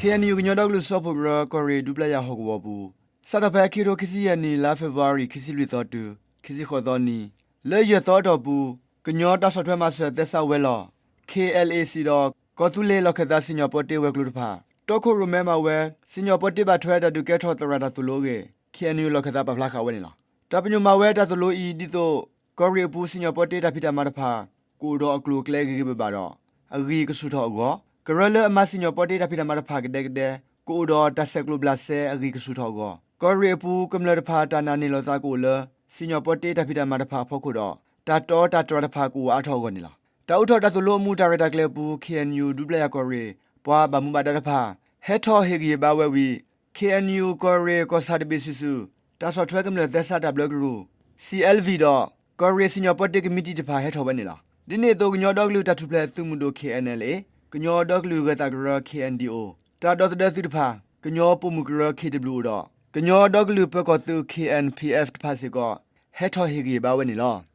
ခ့ၣ်အဲၣ်ယူၣ် ကညီဒီကလုာ်စၢဖှိၣ်ကရၢ ကီၢ်ရ့ၣ်ဒူပျာ်ယၤဟီၣ်ကဝီၤပူၤ စးထီၣ်ဖဲခံကထိခံဆံယဲၢ်နံၣ် လါဖ့ၤဘြူၤအါရံၤ ခံဆံလွံၢ်သီတုၤ ခံဆံဃိးသီနံၤ လၢယဲၢ်သီအတီၢ်ပူၤ ကညီတၢ်ဆီၣ်ထွဲမၤစၢၤသဲစးဝဲၤလီၢ် ခ့ၣ်အဲၣ်လ်အ့ၣ်စံၣ်ဒီး ကီၢ်သူလ့ၤလီၢ်ခၢၣ်သးစံၣ်ညီၣ်ပီတ့ဝဲၤကျိၤတဖၣ် တီခိၣ်ရိၣ်မဲမၤဝဲ စံၣ်ညီၣ်ပီတ့ဘၣ်ထွဲတၢ်ဒုးကဲထီၣ်သရၣ်တၢ်သိၣ်လိအဂ့ၢ် ခ့ၣ်အဲၣ်ယူၣ် လီၢ်ခၢၣ်သးပာ်ဖျါဃာ်ဝဲန့ၣ်လီၤ. တၢ်ပညိၣ်မၤဝဲတၢ်သိၣ်လိအံၤ ဒ်သိး ကီၢ်ရ့ၣ်အပူၤစံၣ်ညီၣ်ပီတ့တၢ်ဖံးတၢ်မၤတဖၣ် ကအိၣ်ဒီးအကျိၤအကျဲဂ့ၤဂ့ၤဘၣ်ဘၣ်ဒီး အဂံၢ်ကဆူၣ်ထီၣ်အဂီၢ်, ကရၢလၢအမၤစံၣ်ညီၣ်ပီတ့တၢ်ဖံးတၢ်မၤတဖၣ်ကဒဲကဒဲ ကအိၣ်ဒီးတၢ်ဆဲးကျိးဘျးစဲအဂံၢ်ကဆူၣ်ထီၣ်အဂီၢ်, ကီၢ်ရ့ၣ်အပူၤကမျၢၢ်တဖၣ်တၢ်နာ်န့ၢ်လီၤသးကအိၣ်လၢ စံၣ်ညီၣ်ပီတ့တၢ်ဖံးတၢ်မၤတဖၣ်အဖီခိၣ်ဒီး တၢ်တီတၢ်တြၢ်တဖၣ်ကအိၣ်အါထီၣ်အဂီၢ်န့ၣ်လီၤ. တၢ်အိးထီၣ်တၢ်သိၣ်လိအမူးတၢ်ရဲၣ်တၢ်ကျဲၤအပူၤ ခ့ၣ်အဲၣ်ယူၣ် ဒူပျာ်ယၤကီၢ်ရ့ၣ် ပှၤဘၣ်မူဘၣ်ဒါတဖၣ် ဟဲထီၣ်ဟ့ၣ်ဂံၢ်ဘါဝဲဝံၤ ခ့ၣ်အဲၣ်ယူၣ် ကီၢ်ရ့ၣ်ကီၢ်ဆၣ်တဘ့ၣ်စုာ်စုာ် တၢ်ဆီၣ်ထွဲကမျၢၢ်သဲစးတၢ်ဘျၢကရူၢ် CLV ဒီး ကီၢ်ရ့ၣ်စံၣ်ညီၣ်ပီတ့ကမံးတံာ်တဖၣ်ဟဲထီၣ်ဝဲန့ၣ်လီၤ. ဒ်န့ၣ်အသိး ကညီဒီကလုာ်တၢ်ထူၣ်ဖျဲးသုးမုၢ်ဒိၣ် ခ့ၣ်အဲၣ်ယူၣ် ကညီဒီကလုာ်ဂၢၤသးကရၢ ခ့ၣ်အဲၣ်ယူၣ် တၢ်ဒီသဒၢသုးတဖၣ် ကညီပိာ်မုၣ်ကရၢ ခ့ၣ်ဒဘျုၣ်အိၣ်ဒီး ကညီဒီကလုာ်ပၢၤကီၢ်သုး ခ့ၣ်အဲၣ်ပီၣ်အ့ၣ် တဖၣ်စ့ၢ်ကီး ဟဲထီၣ်ဟ့ၣ်ဂံၢ်ဘါဝဲန့ၣ်လီၤ.